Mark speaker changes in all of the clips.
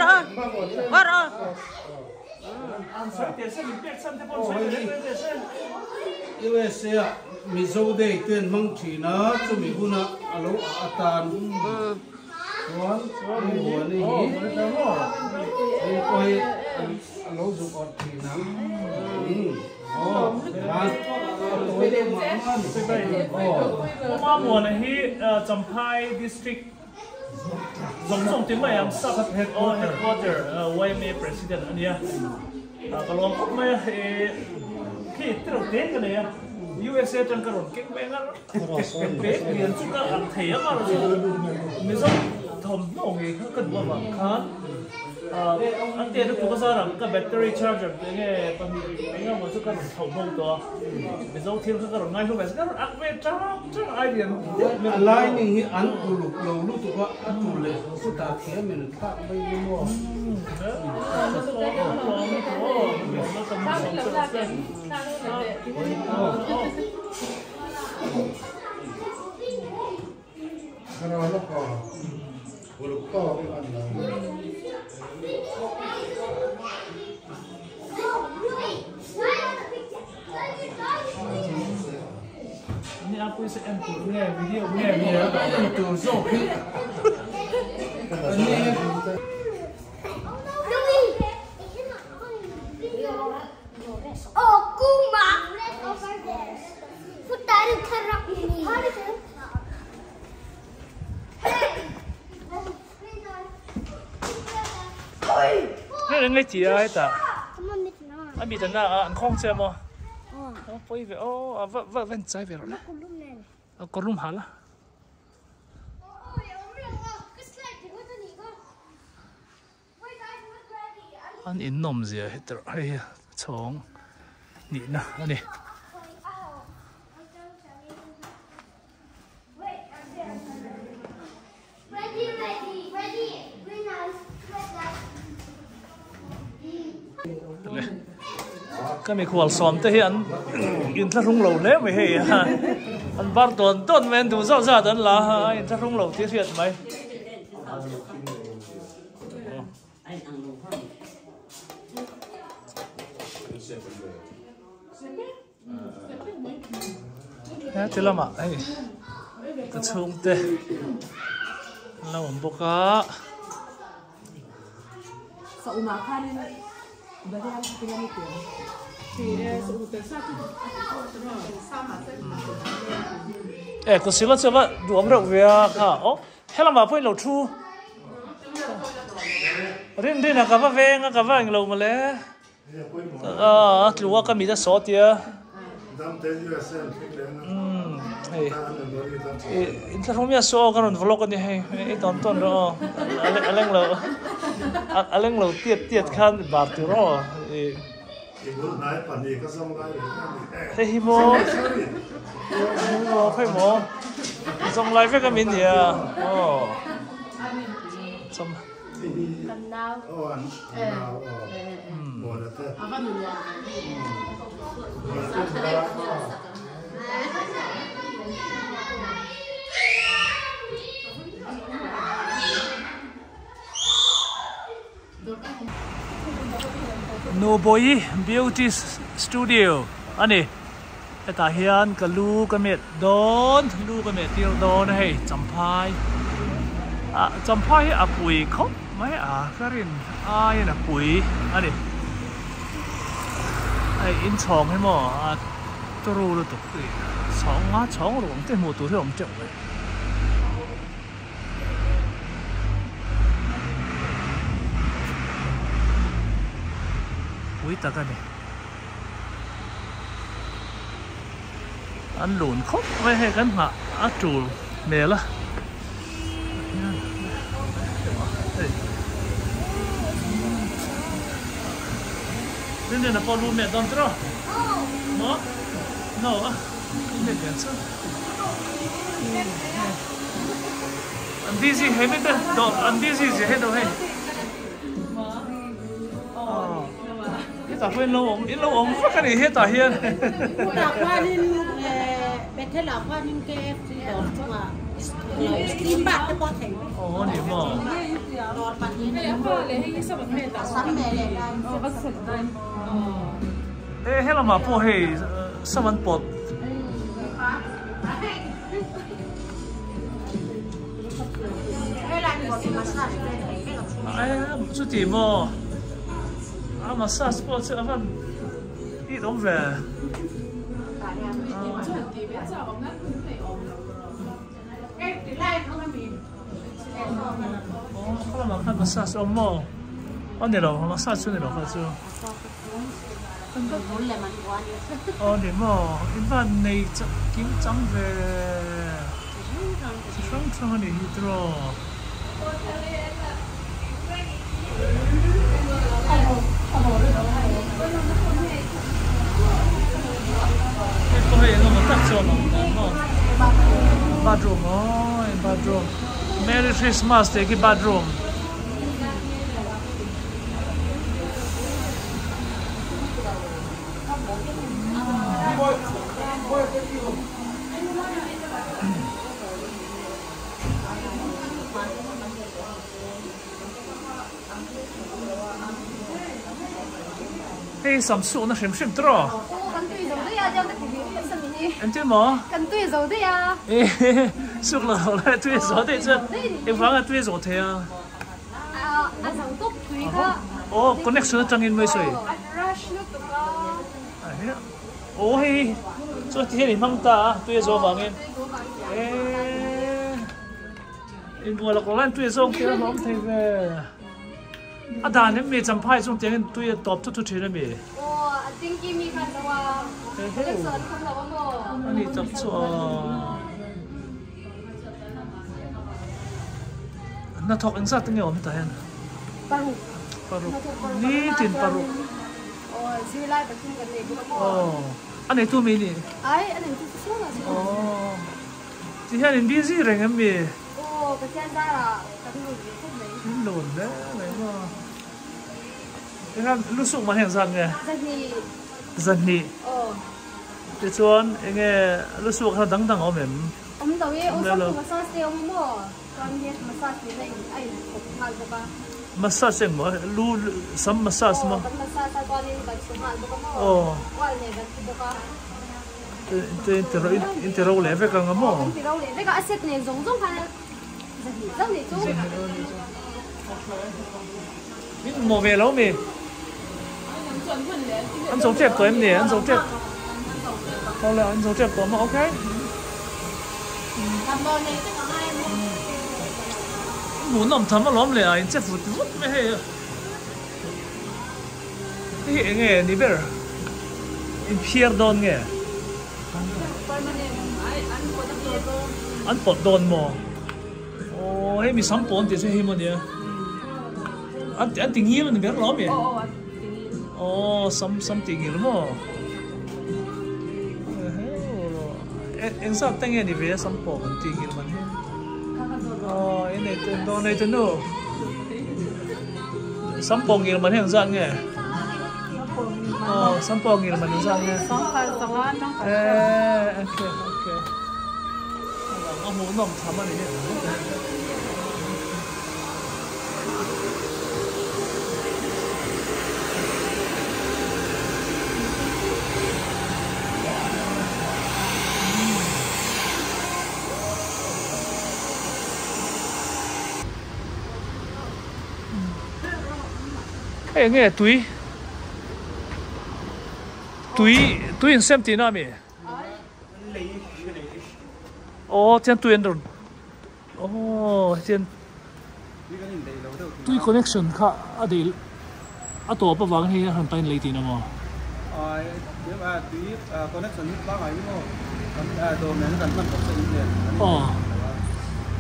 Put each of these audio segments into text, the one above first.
Speaker 1: Or or.
Speaker 2: USA ah Mizo Day te an hmang thin a, chumi huna a lo ah atan chuan hei Muani hi hei pawh hi a lo zuk awrh thin a. Aw khan a tawi deuh mah mah a ni.
Speaker 3: Aw. Muana hi Champhai District Zawng zawng ti mai ang sub headquarter yma president a nia ka lawm khawp mai a khi tirau te ka nei a USA atang ka rawn keng mai ang bag lian chu ka ang thei ang a Mizo thawmhnaw ngei kha ka duh avang khan An te lutuk a zar ang ka battery charger te nge pahnih eng emaw chu ka rawn thlauh bo tawh a Mizo thil kha ka rawn ngaihlu ve ka rawn ak ve tang tang ai lian deuh mai
Speaker 2: A lining hi an uluk lo lutuk a a tul leh chutah thiam in thlak mai ni maw. En tur zawk hi a ni e.
Speaker 3: Hei ngai chi a heta a mi tana a an khawng che maw a pawi ve aw a va va ven chai ve rawh le a kawrlum hal a. An in nawm zia hi tawrh hei hi chhawng nihna a ni. Ka mikhual sawm te hi an inthlahrung lo hle mai hei a an bar tawn tawn mai an duh zat zat an la a inthlahrung lo tih a hriat mai. He ti lamah hei ka chhungte an lo awm bawk a. E kawsila chu a va duhawm reuh ve a kha aw. Helamah pawh in lo thu. Rin rin a ka va veng a ka va englo mawle. A tlu a ka mit a saw tia. Umm hei in thlahrung mi a saw ka rawn vlog a ni hei i tawn tawn rawh aw a leng lo a leng lo tiat tiat khan bar tur aw. Hei hi maw khawi maw zawng lai vek a min nia aw chawm Nubawi Beauty Studio a ni. Hetah hian ka lu ka met dawn, lu ka met tir dawn a hei Champhai. Ah Champhai hi a pui khawp mai a, ka rin aiin a pui a ni. Hei inchhawng hi maw a turu lutuk chhawng nga chhawng ruang te hmuh tur hi a awm teuh mai. Pui tak a ni. An lun khawp mai hei kan nghah a tul hmel a. Rinrina pawh lu meh dawn tiraw? Maw? No a. An busy he mi te dawr an busy zia he dawr hei hetah pawh in lo awm in lo awm vek a ni hetah hian
Speaker 1: Hetah khuanin Bethel ah khuanin KFC dawr chungah steam bak te pawh a thei vek.
Speaker 3: Aw a ni maw. E helamah pawh hei sam an pawt. Chuti maw a massage pawh chu a van it awm ve. Aw khalamah khan massage a awm maw? Aw ni lo massage chu ni lo kha chu. Aw ni maw in van nei kim chang ve chi hrang hrang a nih hi tiraw. Hei pawh hei engemaw tak chu a awm ang dan maw bathroom aw bathroom merry christmas tih khi bathroom. Hei sam suhna hrim hrim tawh. Engtin maw?
Speaker 4: Kan tui zo daih a.
Speaker 3: Suk lo lai tui zo daih chuan engvanga tui a zawh thei a?
Speaker 4: A zo tawp tui kha.
Speaker 3: Aw connection atangin mai sawi.
Speaker 4: A rush lutuk a.
Speaker 3: Aw hei chuan ti hian i hmang ta a tui a zawh avangin. Eee inbual a kawr lai tui a zawng tir a hlawm thei ve. A dan em mi champhai chung tiangin tui a tawp thut thut thin a mi.
Speaker 4: Aw a tingki mi kha zo a. Connection an kham lo a maw.
Speaker 3: Ani tak chu aw. Hnathawk engzat te nge awm hetah hian?
Speaker 4: Paruk.
Speaker 3: Paruk. Nitin paruk.
Speaker 4: Aw zirlai pathum kan nei bawk a maw?
Speaker 3: Aw. A neitu mi ni?
Speaker 4: Ai, a neitu chu sawn ah sawn.
Speaker 3: Aw. Ti hian in busy reng em mi?
Speaker 4: Aw, Pathian zarah kan lun ve khawp mai.
Speaker 3: In lun hle mai maw? Engah lusuk mah hi engzat nge?
Speaker 4: Zahnih.
Speaker 3: Zahnih.
Speaker 4: Aw.
Speaker 3: Tichuan enge lusuk kha dang dang a awm em?
Speaker 4: Awm lo e, awlsam chu massage te a awm a maw? Chuan head massage nena in a inthawk nghal bawk a.
Speaker 3: Massage eng maw? Lu sam massage maw?
Speaker 4: Aw, kan massage a chuanin kan su nghal bawk a maw?
Speaker 3: Aw.
Speaker 4: Oil nen kan ti bawk a.
Speaker 3: In ti ro leh vek ang a maw?
Speaker 4: Aw, kan ti ro leh vek a, a set nen zawng zawng khan zahnih zauh nih chu.
Speaker 3: Min maw ve lo mi? An zo tep tawh em ni? An zo tep. Awle an zo tep tawh maw? Okay. Hmuh nawm tham alawm le a in che vut vut mai hei. Hei hi enge ni ber? In phiar dawn nge? An pawt dawn maw? Aw hei mi sam pawn tih chu hei maw nia an an ti ngil ani ber lo ami aw sam sam tih ngil maw eng zat te nge ni ve a sam pawh an tih ngil man hi aw i nei te dawn nei te nu sam pawh ngil man hi eng zat nge aw sam pawh ngil man eng zat nge eh okay okay. A hmuhnawm tham a ni hi. Hei enge tui tui tui insem tihna a mi? Aw chuan tui an rawn aw hetian tui connection kha a deih a tawp avang hei a rawn pain lei tihna maw? Aw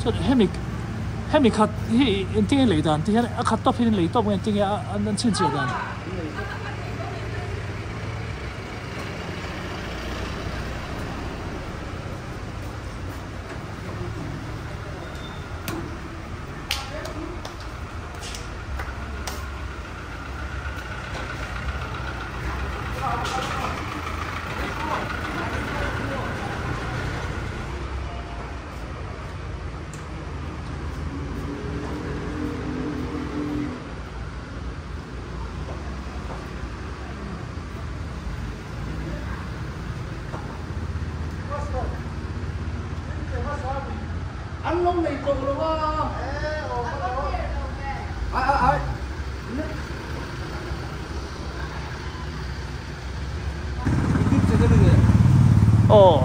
Speaker 3: chuan hemi hemi khat hi engtin nge lei dan ti hian a khat tawp hian lei tawp nge engtin nge an chhinchhiah dan? Aw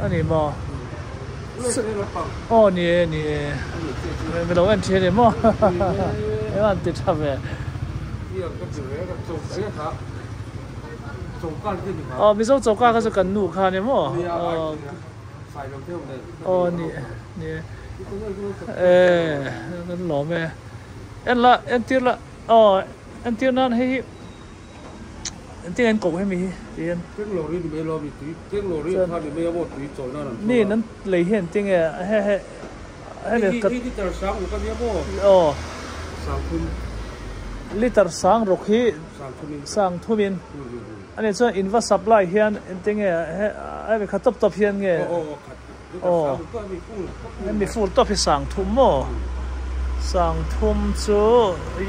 Speaker 3: a ni maw aw ni e ni e mi lo en thin a ni maw eng an ti tha ve aw mizo choka kha chu kan nu kha a ni maw aw aw ni ni e kan lawm e en la entir la aw entir nan hei hi Engtin an koh hemi hi ti hian.
Speaker 2: Tenglawri ni mai lo ami tui tenglawri a kha ni mai a maw tui chawi nan an thawk a.
Speaker 3: Ni nan lei hi engtin nge he he
Speaker 2: hemi ka. Hei liter sang ruk a nia maw.
Speaker 3: Aw.
Speaker 2: Sang thum.
Speaker 3: Liter sang ruk hi
Speaker 2: sang thum in.
Speaker 3: Sang thum in. Ani chuan in va supply hian engtin nge he hemi kha tawp tawp hian nge.
Speaker 2: Aw aw khat liter sang ruk a mi full tawp hi.
Speaker 3: Hemi full tawp hi sang thum maw. Sang thum chu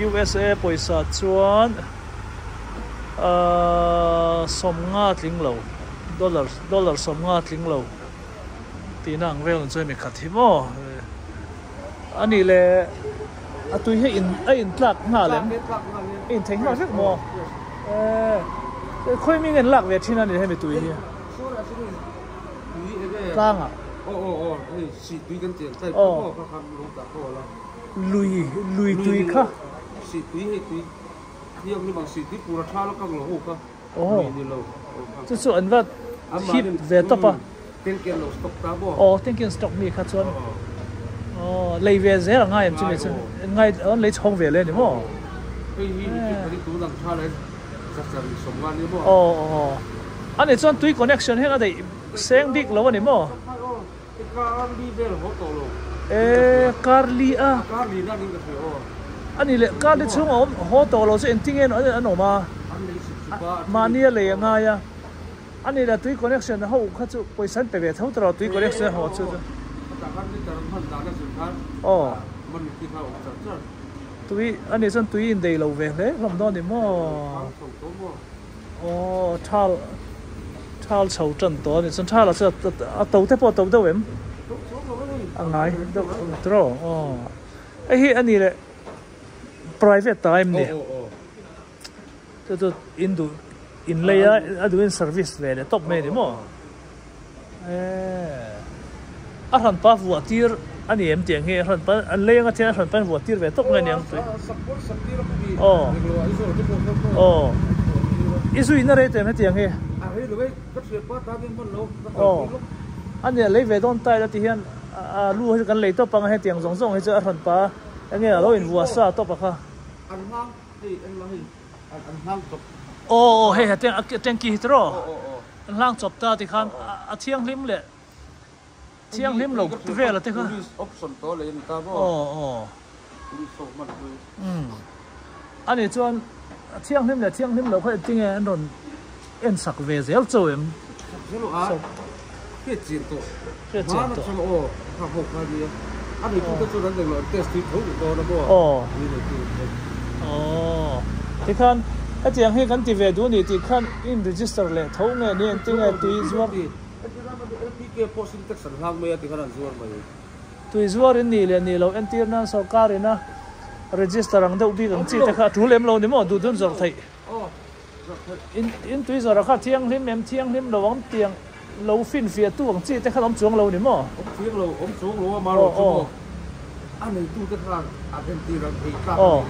Speaker 3: USA pawisa chuan. Ahh sawmnga tling lo dollar dollar sawmnga tling lo tihna ang vel ang chu hemi khat hi maw a nih le a tui hi in a in tlak nghal em a in thei nghal vek maw ehh khawi mi nge an lak ve thin a ni hemi tui hi tlang ah aw lui lui tui kha. Aw chu chu an va hip ve tawp a aw tank in stock mi kha chuan aw lei ve zel a ngai em chumi chu ngai an lei chhawng ve le ni maw aw aw a nih chuan tui connection hian a daih seng bik lo a ni maw e kar li a a nih leh kar li chhung a awm haw tawh lo chu engtin nge an awm a mahni a lei a ngai a a nih leh tui connection ho kha chu pawisa an pe ve tho ta lo tui connection ho chu aw tui a nih chuan tui in dei lo ve hle hlawm dawn a ni maw aw thal Thal chho tan tawh a ni chuan thal ah chuan a to te pawh a to deuh em? A ngai deuh tawh aw hei hi a ni leh private ta em ni? Chu chu in duh in lei a a duh in service ve leh tawp mai a ni maw? Eee a hran pa vuah tir a ni em tih ang hi a hran pa an lei anga thian a hran pa in vuah tir ve tawp mai a ni ang tui aw aw i zui na rei tawh em hetiang hi aw a nia lei ve dawn ta ila ti hian a lu hi kan lei tawp anga hetiang zawng zawng hi chu a hran pa enge a lo in vuah sa tawp a kha aw aw hei tanky hi tiraw an hlang chawp ta tikhan a thianghlim leh Thianghlim lo vel a te kha. Aw aw. Umm. Ani chuan thianghlim leh thianghlim lo kha engtinge an rawn en sak ve zel chauh em? Hriatchian tawh. Aw. Aw. Tikhan hetiang hi kan ti ve duh a ni tih khan in register leh tho nge ni engtinge tui zuar. Tui zuar in nih leh nih loh entir nan sorkar ina register ang deuh bik ang chi te kha a tul em lo ni maw duh dun zawrh theih. In tui zawrh ah kha thianghlim em thianghlim lo ang tiang lo finfiah tu ang chi te kha awm chuang lo ni maw. Aw aw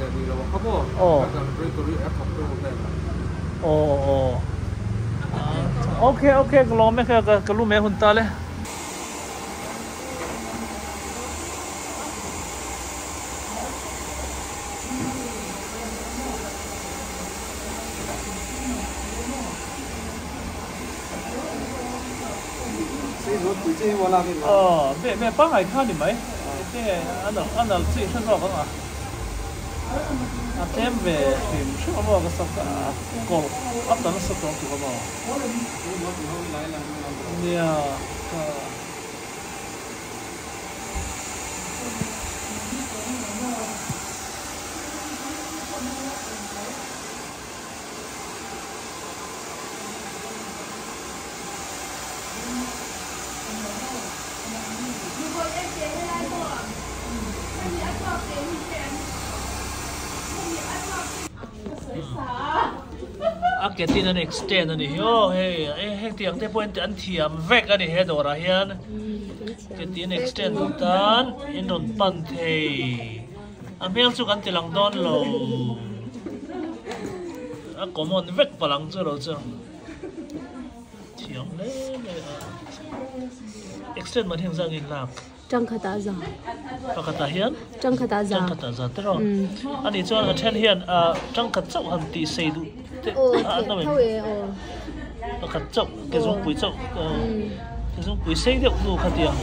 Speaker 3: aw aw ok ok ka lawm e ka lu mai hun ta le. Aw ve ve pangngai kha ni mai enge a nal chi hre zawk ang a a tlem ve hrim hrim a maw ka sak a kawrh a tla nasa tawh tuk a maw nia ka. A ke tin an extend a ni hi aw hei heng tiang te pawh an thiam vek a ni he dawrah hian ke tin extend duh tan in rawn pan thei a hmel chu kan ti lang dawn lo a common vek palh ang chu lo chu thiam hle mai a extend man hi engzah nge lak.
Speaker 4: Tangkhatah za.
Speaker 3: Pakhatah hian?
Speaker 4: Tangkhatah za.
Speaker 3: Tangkhatah za te rawh. Ani chuan a then hian tangkhat chauh han tih sei duh te a an awm em?
Speaker 4: Aw tho e aw.
Speaker 3: Pakhat chauh ke zungpui chauh ke zungpui sei deuh hnu kha tiang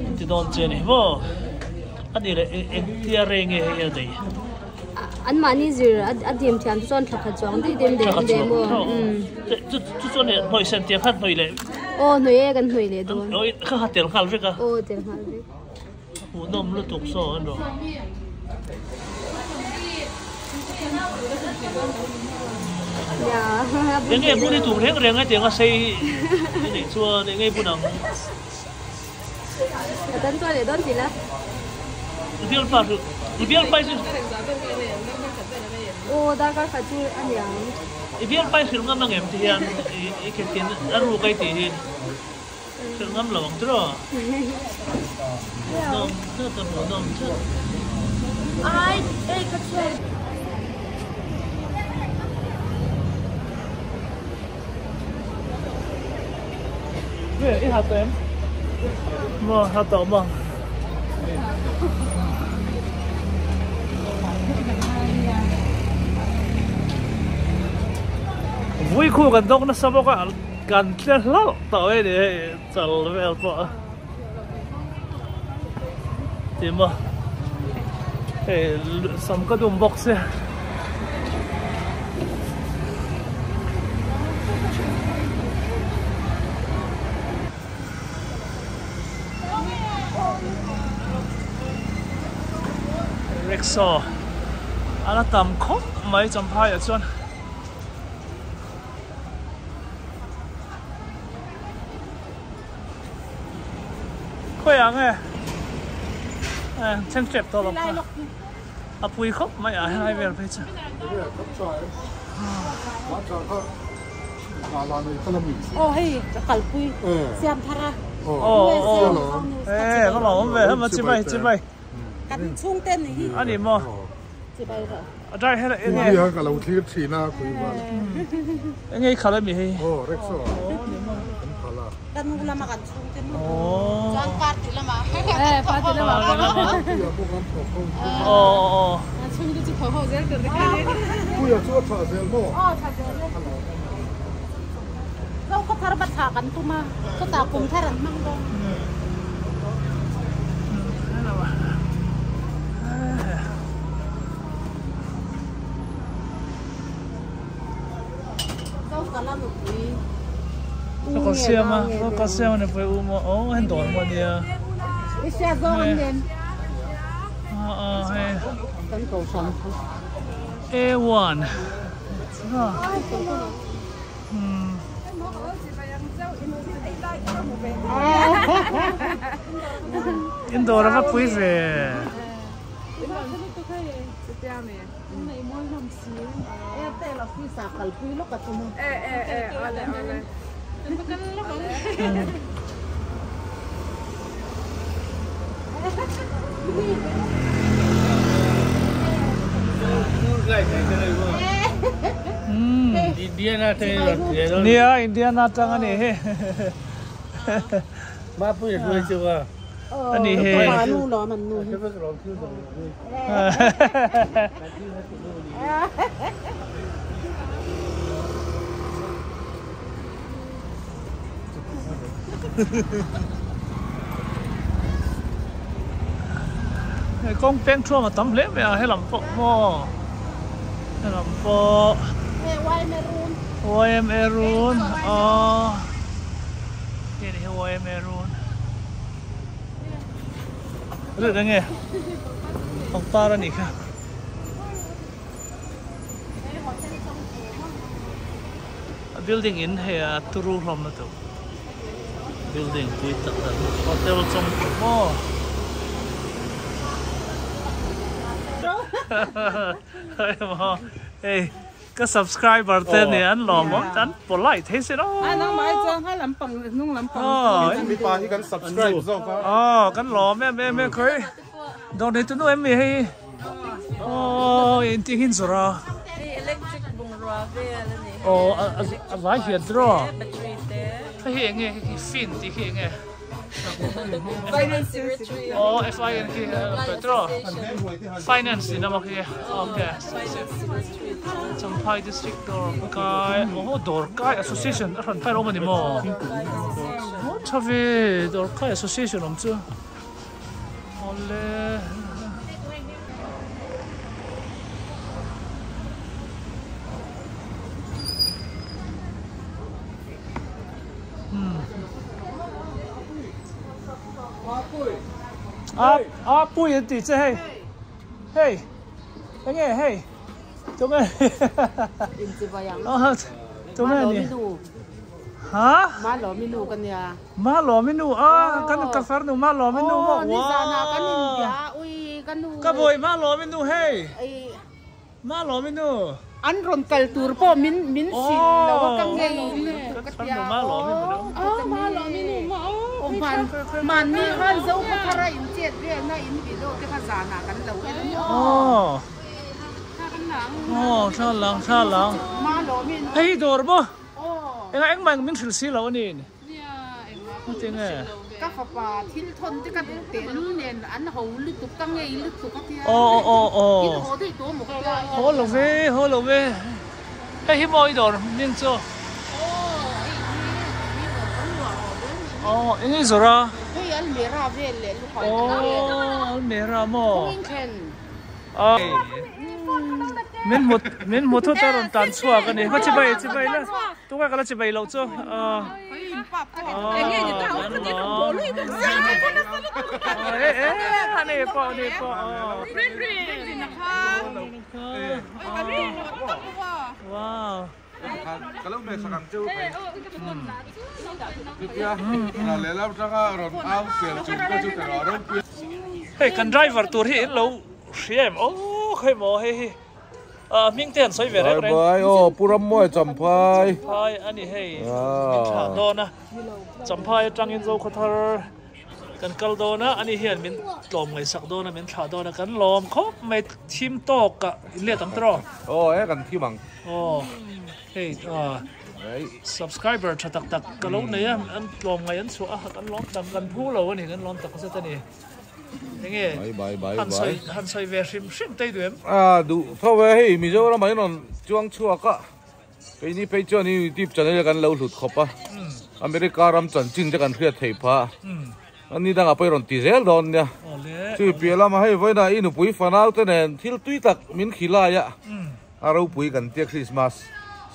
Speaker 3: an ti dawn che a ni maw? Ani leh engtia rei nge hei a daih?
Speaker 4: An mahni zir a dim thiam chu chuan thla khat chuang daih daih daih daih maw?
Speaker 3: Chu chuan hnawih sen tiang khan hnawih leh.
Speaker 4: Aw hnawih e kan hnawih leh dawn.
Speaker 3: Aw kha kha tel nghal vek a.
Speaker 4: Aw tel nghal vek.
Speaker 3: Hmuhnawm lutuk saw an rawh. Eng nge bun hi tum reng reng a tiang a sei i neih chuan eng nge bun ang.
Speaker 4: Ka tan chuan leh dawn tih la.
Speaker 3: I bialpa chu i bialpa chu.
Speaker 4: Aw darkar khat chu a niang.
Speaker 3: I bialpa i hrilh ngam angem ti hian i khetin a ruk ai tih hi hrilh ngam lo ang tiraw. Hmuhnawm tlat a hmuhnawm tlat.
Speaker 1: Ai ei ka chhuak.
Speaker 3: I ha tawh em? Maw ha tawh maw? Vui khu kan dawk nasa bawk a kan tle hlauh tawh e ni hei chal vel pawh a ti maw hei sam ka dum bawk sia. Rickshaw a la tam khawp mai Champhai ah chuan khawiah nge thleng tep tawh lo kha. A pui khawp mai a helai vel phei chu.
Speaker 1: Aw hei ka kalpui siam thar a.
Speaker 3: Aw aw e ka lo awm ve hema chibai chibai.
Speaker 1: Kan chhungte ni hi.
Speaker 3: Ani maw.
Speaker 1: Chibai rawh.
Speaker 3: A dai hela enge.
Speaker 5: Pui ha ka lo thlir thin a pui val.
Speaker 3: Enge i khalh ami hei.
Speaker 5: Aw rickshaw. Kan khalh a.
Speaker 1: Ka nu lama kan chhungte nu.
Speaker 3: Aw.
Speaker 1: Chuan party lama.
Speaker 6: Eh party lama.
Speaker 5: Party ah pawh kan thawk ho.
Speaker 3: Aw aw.
Speaker 6: Kan chhungte chu thawk ho zel tur te khan e.
Speaker 5: Puia chu a tha zel maw?
Speaker 1: Aw tha zel e. Zo khaw thar va thla kan tum a, chutah kum thar an hmang dawn. Zo ka la nupui.
Speaker 3: Ka kal siam a, ka kal siam a nupui u maw, aw hen dawr maw nia.
Speaker 1: I hria zawng an nen.
Speaker 3: Aw aw hei.
Speaker 1: Kan ko hran.
Speaker 3: A1. In dawr a va pui ve. Nia Indiana atang a ni hi. A ni hi. Hei kawng peng thuam a tam hle mai a helam pawh maw helam pawh YMA run aw hei ni hi YMA run rit enge pangpar a nih kha. A building in hei a turu hlawm lutuk building pui tak tak hotel chawngtu maw hei maw hei. Ka subscriber te ni an lawm awm an polite thei sin aw.
Speaker 6: A nang mai chuan hma lampang leh hnung lampang.
Speaker 7: Mipa hi kan subscribe zawk a.
Speaker 3: Aw kan lawm em em e khawi. Dawr nei tunu em mi hei. Aw engtin hin zawrh a.
Speaker 6: Hei electric bungrua vel a ni.
Speaker 3: Aw a vai hian tiraw.
Speaker 6: Battery te.
Speaker 3: Hei hi enge hei hi fin tih hi enge.
Speaker 6: Finance Secretary.
Speaker 3: Oh, FIN khi petro. Finance in ama khi. Okay. Champhai District Dawrkai. Oh, Dawrkai Association a hran phai awm ani maw? Oh, tha ve. Dawrkai Association awm chu. Awle. A a pui an tih che hei hei enge hei tunge tunge ni ha
Speaker 6: Malawmi nu ka nia
Speaker 3: Malawmi nu a kan ka farnu Malawmi nu maw ka bawi Malawmi nu hei Malawmi nu.
Speaker 6: An rawn kal tur pawh min min hrilh lo a ka ngei lutuk ka tia
Speaker 4: aw Malawmi nu maw
Speaker 6: aw hman mahni khan Zopa thara in chet velna in video te kha zanah kan lo en
Speaker 3: aw aw thla lang thla lang
Speaker 6: Malawmi nu
Speaker 3: hei dawr maw engah engmah min hrilh si lo a ni. Tinge?
Speaker 6: Ka fapa thil thawn te ka duh teh lul nen an ho lutuk ka ngei lutuk a tia.
Speaker 3: Aw aw aw aw.
Speaker 6: In haw daih tawh maw ka tia.
Speaker 3: Haw lo ve, haw lo ve. Hei hi maw i dawr hming chu?
Speaker 6: Aw hei hi mi dawr kan luah haw dawn ni.
Speaker 3: Aw eng i zawrh a?
Speaker 6: Hei almira vel leh lukham vel.
Speaker 3: Aw almira maw?
Speaker 6: Kawngin thlen.
Speaker 3: Min hmu min hmu thut a rawn tan chhuak a ni. Ka chibai chibai la. Tunge ka la chibai loh chu. Ani pawh ani pawh. Wow.
Speaker 7: Ka lo hmeh sak ang che u phei. Chutia lehlam atanga rawn au sel chung pawh chu ka rawn ropui.
Speaker 3: Hei kan driver tur hi in lo hria em aw khawi maw hei hi hming te an sawi ve reng reng.
Speaker 7: Bye bye aw Pu Rammawi Champhai.
Speaker 3: Champhai a ni hei min thlah dawn a Champhai atangin Zokhawthar kan kal dawn a ani hian min tlawm ngaihsak dawn a min thlah dawn a kan lawm khawp mai thim tawk ah in let ang tawh
Speaker 7: aw e kan thim ang
Speaker 3: aw hei subscriber tha tak tak ka lo nei a an tlawm ngaih an chhuah a kan lawm tak kan phu lo ani kan lawm tak zet ani enge han sawi han sawi ve hrim hrim tei duh em
Speaker 7: a duh tho e hei Mizoram ah hian rawn chuang chhuak a. Keini phei chuan i YouTube channel kan lo hlut khawp a, America ram chanchin te kan hriat thei phah a, ni dangah pawh i rawn ti zel dawn nia. Chui piah lama hei vawiinah i nupui fanau te nen thil tui tak min khi lai a, a ropui kan tia Christmas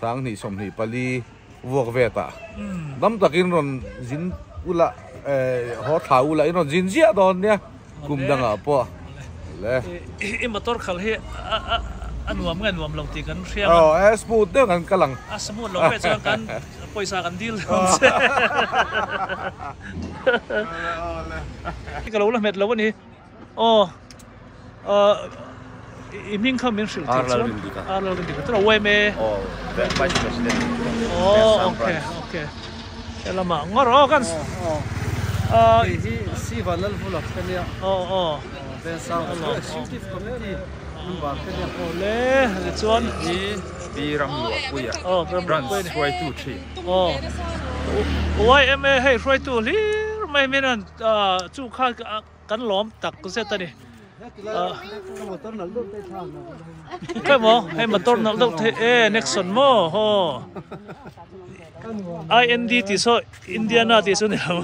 Speaker 7: 2024 vuak vet ah dam takin rawn zin ula haw thla ula in rawn zin ziah dawn nia kum dangah pawh. Le.
Speaker 3: I motor khalh hi a nuam nge nuam lo tih kan hria ang a.
Speaker 7: Aw e smooth deuh kan kal ang.
Speaker 3: A smooth lo peh chuan kan pawisa kan deal dawn che. Ka lo la hmet lo a ni. Aw i hming kha min hrilh theih chuan. Ar Lalrindika. Ar Lalrindika. Yma.
Speaker 8: Aw Vice President.
Speaker 3: Aw okay okay. Helamah ngawr aw kan
Speaker 2: Hei hi Siva Lalvula ka nia.
Speaker 3: Aw aw.
Speaker 2: Vensang Executive Committee member ka nia.
Speaker 3: Awle tichuan
Speaker 8: Hei hi Pi Ramluahpuia branch hruaitu thin.
Speaker 3: Aw YMA hei hruaitu hlir mai min an chu kha Kan lawm tak zet a ni. Khawi maw hei motor nalh deuh thei e Nexon maw haw IND tih saw Indiana tih chu ni lo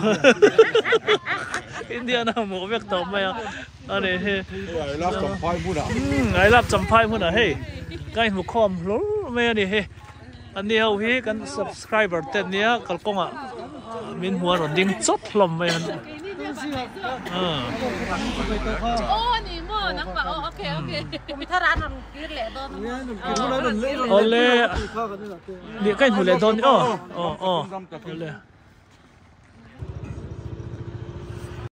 Speaker 3: Indiana hmuh vek tawh mai a ani hi I love Champhai hmunah hei ka inhmu khawm hlur mai a ni hi ani ho hi kan subscriber te ania kalkawngah min hmu a rawn ding chawt hlawm mai a. Awle, nih ka inhmu leh dawn ni aw, aw aw, awle.